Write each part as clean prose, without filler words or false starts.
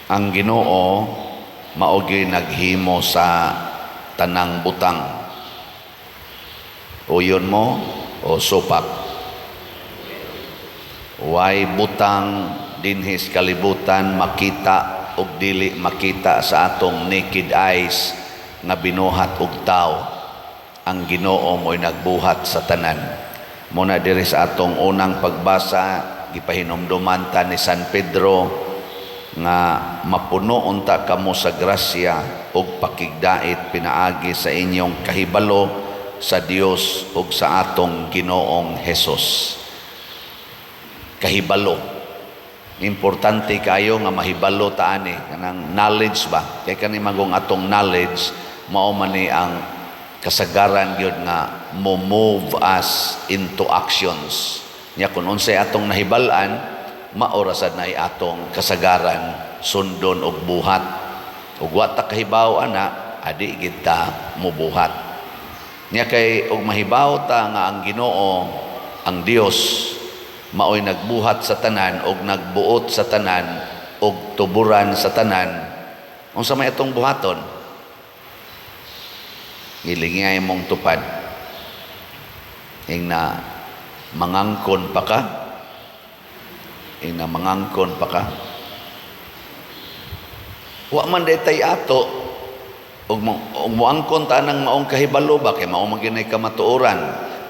Ang Ginoo mao gyud naghimo sa tanang butang. Uyon mo o supak? Way butang dinhi sa kalibutan, makita ug dili makita sa atong naked eyes, nga binuhat og tao. Ang Ginoo mo'y nagbuhat sa tanan. Muna diri sa atong unang pagbasa, gipahinumduman ta ni San Pedro nga mapuno unta kamo sa grasya ug pakigdait pinaagi sa inyong kahibalo sa Dios ug sa atong Ginoong Hesus. Kahibalo. Importante kayo nga mahibalo ta ani, kanang knowledge ba? Kay kani magong atong knowledge, mao man ni ang kasagaran gyud nga mo move us into actions. Nya kun unsay atong nahibal-an, mao ra sad na atong kasagaran sundon og buhat. Ug wa ta kahibaw ana, adi gid ta mobuhat. Nya kay og mahibaw ta nga ang Ginoo, ang Dios, maoy nagbuhat sa tanan og nagbuot sa tanan og tuburan sa tanan, unsa may atong buhaton? Gilingay mong tupad. Ingna mangangkon pa ka, ingna mangangkon pa ka. Wa man day ato ug moangkon ta nang maong kahibalo ba, kay mao man gyud kamatuoran.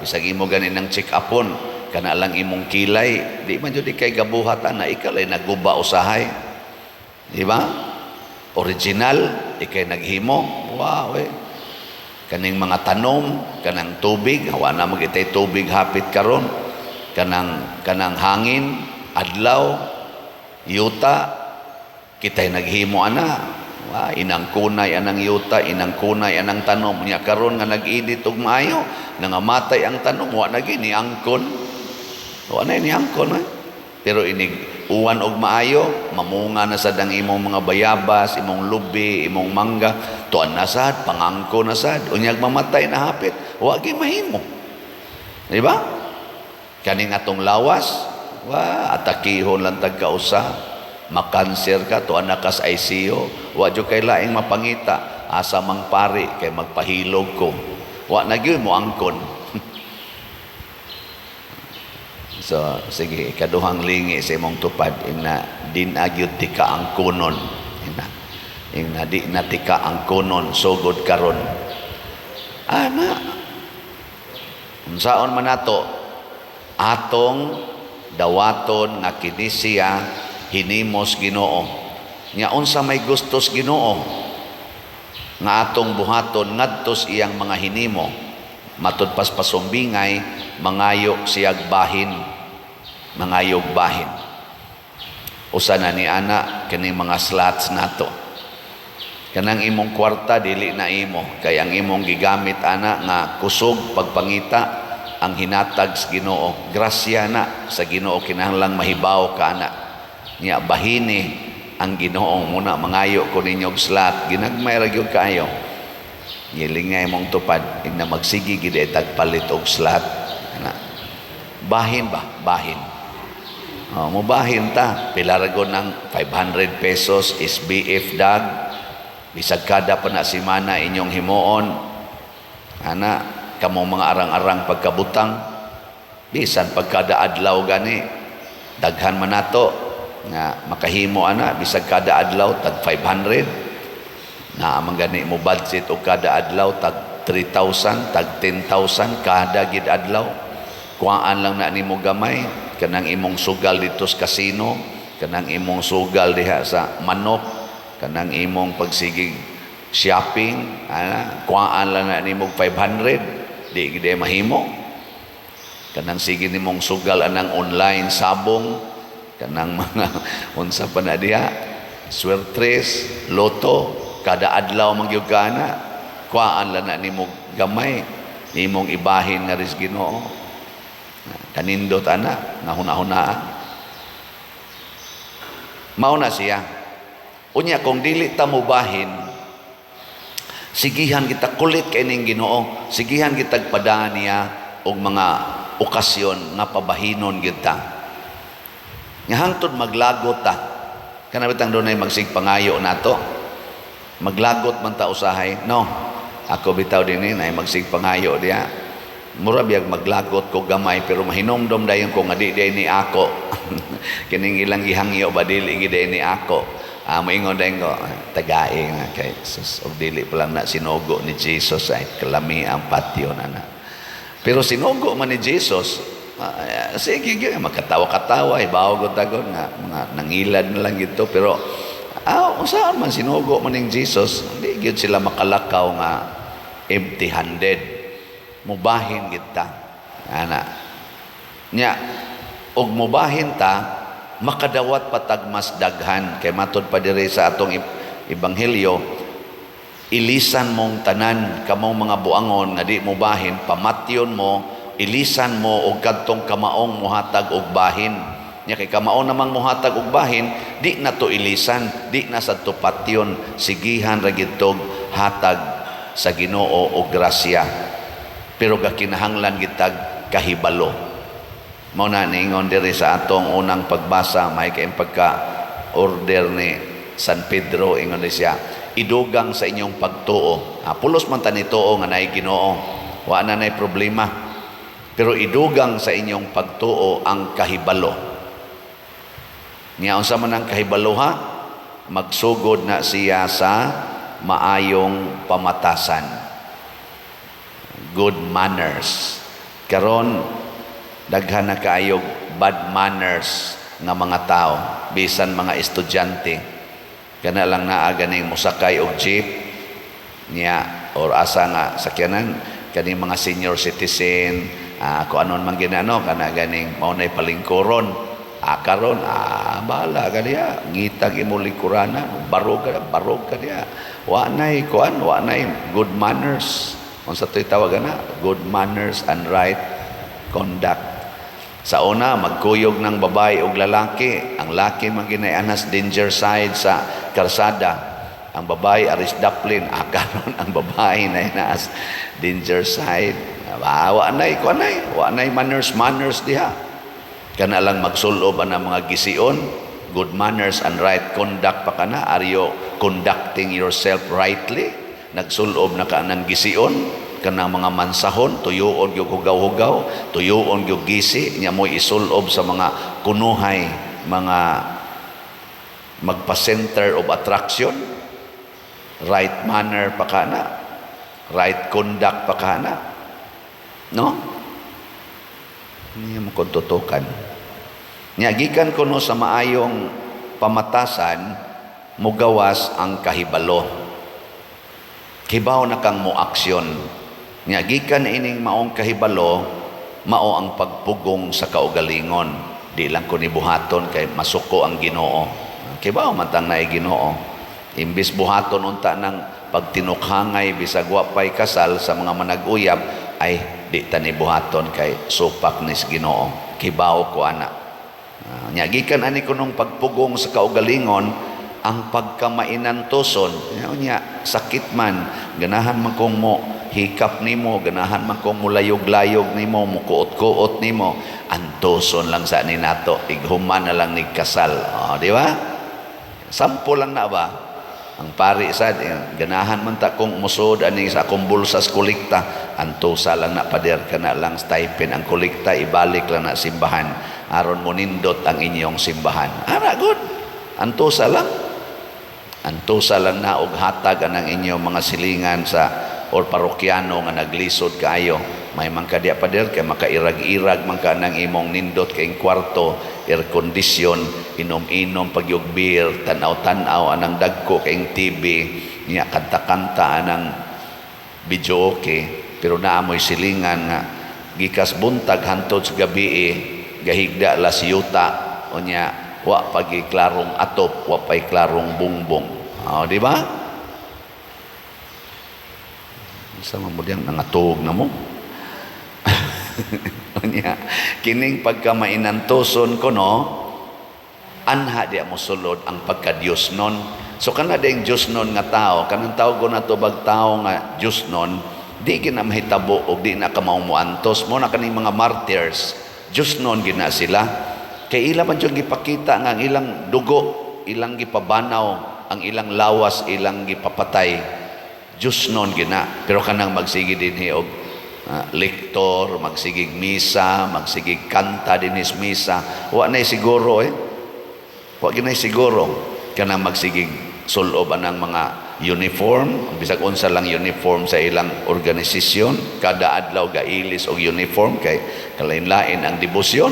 Bisag imo gani nang check upon kana lang imong kilay, di man jud kay gabuhat ana, ikaw lay naguba usahay, di ba? Original, ikay naghimo. Wow, eh, kaning mga tanom, kanang tubig, wa na man kitay tubig hapit karon, kanang hangin, adlaw, yuta, kitay naghimo ana. Wa inang kunay anang yuta, inang kunay anang tanom. Nya karon nga nag-init og maayo, nangamatay ang tanom, wa na gini angkon. Wa na ni angkon, eh. Pero inig uwan og maayo, mamunga na sad ang imong mga bayabas, imong lubi, imong mangga, tuan na sad, pangangko na sad. Unyag mamatay na hapit, wa gi mahimo. Di ba? Kaning atong lawas, wa atakihon lang tag kausa, makanser ka, tuan na kas ICU, wa jud kay laing mapangita, asa mang pari kay magpahilog ko. Wa na gyud mo angkon. So, sige, ikaduhang lingi sa imong tupad, ingna din agyud tika angkonon. Ingna di na tika angkonon sugod karon. Ana. Unsaon man nato atong dawaton nga kini siya hinimos Ginoo? Nya unsa may gustos Ginoo nga atong buhaton ngadto sa iyang mga hinimo? Matud pas pasumbingay, mangayo siyag bahin, mangayog bahin. Usa na ni ana, kining mga slots nato. Kanang imong kwarta, dili na imo, kay ang imong gigamit ana nga kusog pagpangita, ang hinatag sa Ginoo. Grasya na sa Ginoo, kinahanglang mahibaw ka ana. Nya bahini ang Ginoo muna mangayo ko ninyo og slot, ginagmay ra gyud kaayo. Gilingay mong tupad, ingna magsige gid ay tagpalit og slot ana. Bahin ba? Bahin. Oh, mubahin ta. Pila ra gud ng 500 pesos SBF dag. Bisag kada pa na semana inyong himuon. Ana, kamong mga arang-arang pagkabutang. Bisan pagkada adlaw gani. Daghan man nato nga makahimo ana, bisag kada adlaw tag 500. Na man gani mo budget og kada adlaw tag 3,000, tag 10,000 kada gid adlaw. Kuhaan lang na nimo gamay kanang imong sugal dito sa casino, kanang imong sugal diha sa manok, kanang imong pagsigig shopping, ana, kuhaan lang na nimo 500, di gid mahimo. Kanang sige nimong sugal anang online sabong, kanang mga unsa pa na diha, swertres, lotto, kada adlaw man gyud ka ana, kuhaan lang na nimo gamay, imong ibahin nga ris Ginoo. Kanindot ana nga huna-hunaan. Mao na siya. Unya kung dili ta mobahin, sigihan kita kulit kay ning Ginoo, sigihan kita padaan niya og mga okasyon nga pabahinon gyud ta. Nga hangtod maglagot ta. Kana bitang dunay magsigpangayo nato. Maglagot man ta usahay, no? Ako bitaw dinhi nay magsigpangayo diha. Mura biyag maglagot ko gamay, pero mahinumdom dayon ko nga di diay ni ako. Kining ilang gihangyo ba, dili gid ni ako. Ah, moingon dayon ko, tagae nga kay sus, og dili pa lang na sinugo ni Jesus ay kalami ang patio na na. Pero sinugo man ni Jesus, ah, sige gyud magkatawa-katawa, ibaw gud tagon nga mga nangilad na lang gito, pero unsaon man, sinugo man ning Jesus, di gyud sila makalakaw nga empty-handed. Mubahin gid ta. Ana. Nya og mubahin ta, makadawat patag mas daghan, kay matud pa diri sa atong ebanghelyo, ilisan mong tanan, kamong mga buangon nga di mubahin, pamatyon mo, ilisan mo og kadtong kamaong muhatag og bahin. Nya kay kamao namang muhatag og bahin, di na to ilisan, di na sa to patyon, sigihan ra gid tog hatag sa Ginoo og grasya. Pero gakinahanglan gitag kahibalo. Mao na niingon diri sa atong unang pagbasa, may kay pagka order ni San Pedro, ingon ni siya, idugang sa inyong pagtuo. Ah, pulos man ta ni tuo nga naay Ginoo. Wa na nay problema. Pero idugang sa inyong pagtuo ang kahibalo. Nya unsa man ang kahibalo ha? Magsugod na siya sa maayong pamatasan. Good manners. Karon daghan na kaayog bad manners nga mga tao, bisan mga estudyante. Kana lang naa ganing mosakay og jeep niya or asa nga sakyanan, kaning mga senior citizen, kung anon man ginano kana ganing mao nay palingkuron. Ah, karon, bahala ka diha, ngitag imo lingkuranan, barog ka, barog ka diha. Wa nay kuan, wa nay good manners. Unsa to'y tawag ana? Good manners and right conduct. Sa una, magkuyog ng babae og lalaki. Ang laki man ginay anas danger side sa karsada. Ang babae aris daplin. Ah, karon ang babae na inaas danger side. Ah, wa nay kuan nay, wa nay manners manners diha. Kana lang magsulob ang mga gision, good manners and right conduct pa kana. Are you conducting yourself rightly? Nagsulob na ka ng gision, kanang mga mansahon, tuyuon gyud hugaw-hugaw, tuyuon gyud gisi, nya mo'y isulob sa mga kunuhay, mga magpa-center of attraction, right manner pa kana, right conduct pa kana. No? Hindi mo kung tutukan. Nya gikan kuno sa maayong pamatasan, mugawas ang kahibalo. Kibaw na kang mo aksyon. Nya gikan ining maong kahibalo, mao ang pagpugong sa kaugalingon. Di lang ko ni buhaton kay masuko ang Ginoo. Kibaw man tang naay Ginoo. Imbis buhaton unta ng pagtinukhangay bisag wa pay kasal sa mga manag-uyab, ay di ta ni buhaton kay supak nis Ginoo. Kibaw ko ana. Nya gikan ani kunong pagpugong sa kaugalingon ang pagkamainantoson. Nya sakit man, ganahan man kong mo hikap nimo, ganahan man kong mulayog-layog nimo, mukuot-kuot nimo, antoson lang sa ni nato, ighuman na lang ni kasal. Oh, di ba? Sampo lang na ba? Ang pari sad, ganahan man ta kung musod ani sa akong bulsa sa kolekta, antosa lang na, pader, kana lang stipend ang kolekta, ibalik lang na simbahan aron mo nindot ang inyong simbahan. Ara good. Antosa lang. Antosa lang na og hatag anang inyong mga silingan sa or parokyano nga naglisod kaayo. May man ka diya, pader, kay makairag-irag man ka ng imong nindot kay kwarto, air condition, inom-inom pagyug beer, tan-aw-tan-aw anang dagko kay TV, niya kanta-kanta anang videoke, pero naa mo'y silingan nga gikas buntag hantod sa gabi gahigda las yuta, unya wa pagi klarong atop, wa pay klarong bungbong. Oh, di ba? Sa mo diyang nangatog na mo. Unya, kining pagkamainantoson ko no, anha di mo sulod ang pagka-Diyos nun. So kana ding Diyos nun nga tao, kanang tawag ko na to bag tao nga Diyos nun, di gina mahitabo og di na ka muantos mo na kaning mga martyrs. Diyos nun gina sila. Kay ila man jud gipakita nga ang ilang dugo, ilang gipabanaw ang ilang lawas, ilang gipapatay. Diyosnon gina. Pero kanang magsige dinhi og lektor, magsigig misa, magsigig kanta dinhi sa misa, wa na siguro eh. Wa ginay siguro kanang magsigig sulob anang mga uniform, bisag unsa lang uniform sa ilang organisasyon, kada adlaw gailis og uniform kay kalain-lain ang debosyon.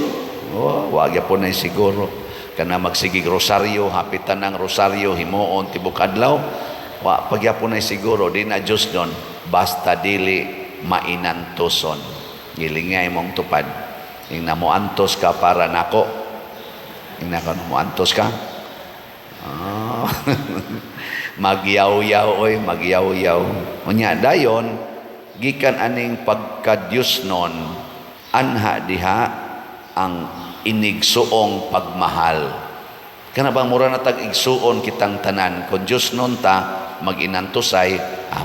Oh, wa gyapon na siguro. Kana magsigig rosaryo, hapitan ang rosaryo himuon tibok adlaw, wa pagyapon na siguro, di na Diyosnon, basta dili mainantuson. Gilingay mong tupad. Ing namuantos ka para nako. Ing nako namuantos ka. Ah. Magyaw-yaw oy, magyaw-yaw. Unya dayon gikan aning pagka-Diyosnon, anha diha ang inigsuong pagmahal. Kana bang mura na tag igsuon kitang tanan? Kung Diyosnon ta, mag-inantusay,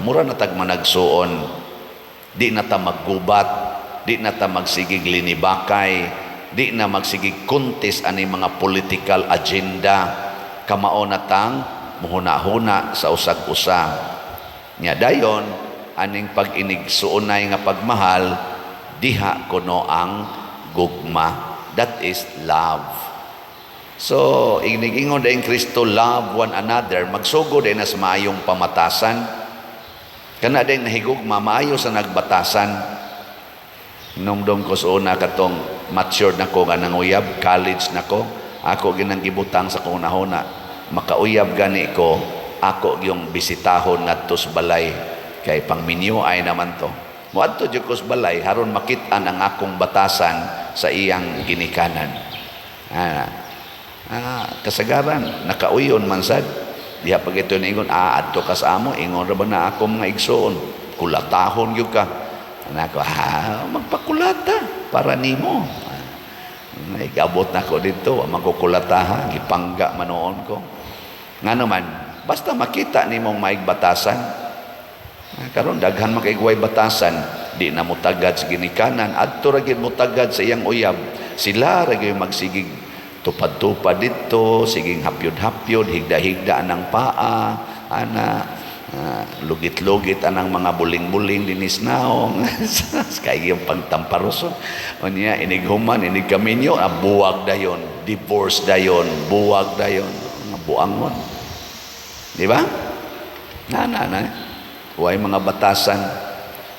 mura na tag managsuon. Di na ta maggubat, di na ta magsigig linibakay, di na magsigig contest ani mga political agenda. Kamao na tang muhuna-huna sa usag-usa. Nya dayon, aning pag-inigsuonay nga pagmahal, diha kuno ang gugma. That is love. So, inigingon din Kristo, "Love one another," magsugod din sa maayong pamatasan. Kana din nahigugma, maayo sa nagbatasan. Hinumdom ko sa una katong mature na ko nga nanguyab, college na ko, ako ginang gibutang sa kong nahuna. Makauyab gani ko, ako yung bisitahon ngadto sa balay kay pangminyo ay naman to. Moadto jud ko sa balay haron makit-an ang akong batasan sa iyang ginikanan. Kasagaran nakauyon man sad. Diha pag ito ingon, adto ka sa amo, ingon ra ba na ako mga igsoon, kulatahon gyud ka. Nako, magpakulata para nimo. Ay, gabot na ko dito, wa magkukulataha, gipangga manoon ko. Nga naman, basta makita nimong maigbatasan. Karon daghan man kay way batasan, di na mutagad sa ginikanan, adto ra gyud mutagad sa iyang uyab. Sila ra gyud magsigig tupad-tupad dito, siging hapyod-hapyod, higda-higda anang paa, ana, lugit-lugit anang mga buling-buling dinis naong kay yung pagtamparoson. Unya inig human, inig kaminyo, buwag dayon, divorce dayon, buwag dayon, mga buangon. Di ba? Na na na. Way mga batasan,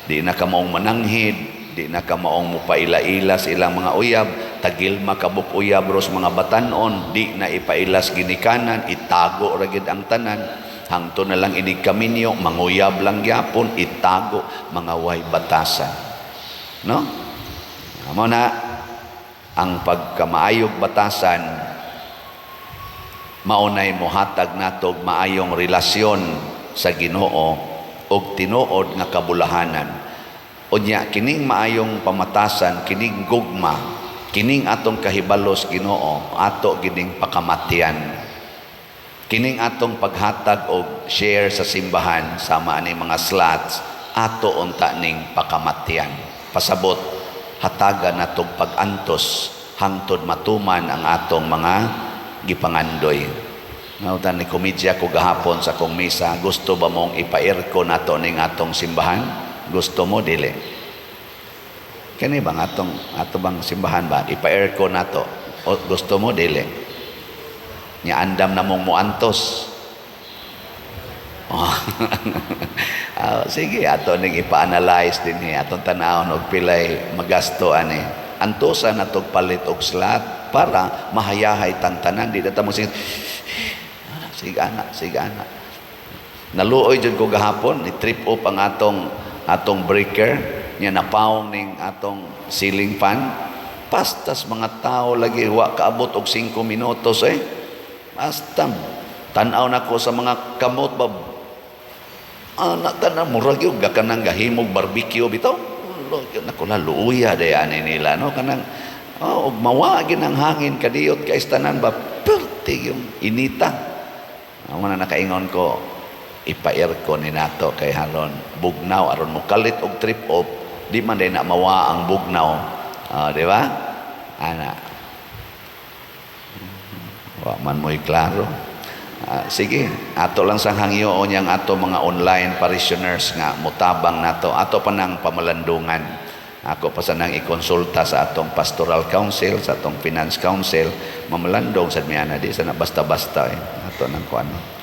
di na ka maong mananghid, di na ka maong mupaila-ila sa ilang mga uyab, tagilma kabuk uyab ros mga batanon, di na ipailas ginikanan, itago ra gid ang tanan. Hangto na lang inig kaminyo, manguyab lang gyapon, itago mga way batasan. No? Amo na ang pagkamaayog batasan, maunay mohatag natog maayong relasyon sa Ginoo og tinuod nga kabulahanan. Unya kining maayong pamatasan, kining gugma, kining atong kahibalos Ginoo, ato gining pakamatian. Kining atong paghatag og share sa simbahan sama ani mga slots, ato unta ning pakamatian. Pasabot, hatagan natong pag-antos hangtod matuman ang atong mga gipangandoy. Nautan ni komedya ko gahapon sa kong misa, gusto ba mong ipa-aircon nato ning atong simbahan? Gusto mo, dili? Kani bang atong ato bang simbahan ba ipa-aircon nato? O, gusto mo, dili? Nya andam na mong muantos. Oh. Sige, ato ning ipa-analyze din atong tanawon og pilay magasto ani. Antosan natog palit og slot para mahayahay tantanan, di na ta mo sige sige ana, sige ana. Naluoy jud ko gahapon, ni trip up ang atong atong breaker nya napawong ning atong ceiling fan. Pastas mga tao lagi wa kaabot og 5 minutos eh. Basta tan-aw nako sa mga kamot ba, anak tanan murag yung kanang gahimog barbecue bitaw. Nako, la luuya day ani nila, no? Kanang oh, og mawa ang hangin kadiyot kay tanan ba, perti yung inita. Amo na nakaingon ko, ipa-aircon ni nato kay haron bugnaw, aron mokalit og trip off, di man day na mawa ang bugnaw. Di ba ana? Wa man mo'y klaro. Ah, sige, ato lang sang hangyoon yang ato mga online parishioners nga mutabang nato. Ato pa nang pamalandungan. Ako pa sa nang ikonsulta sa atong pastoral council, sa atong finance council, mamalandong sad mi ana, di sana basta-basta eh. Ato nang kuan.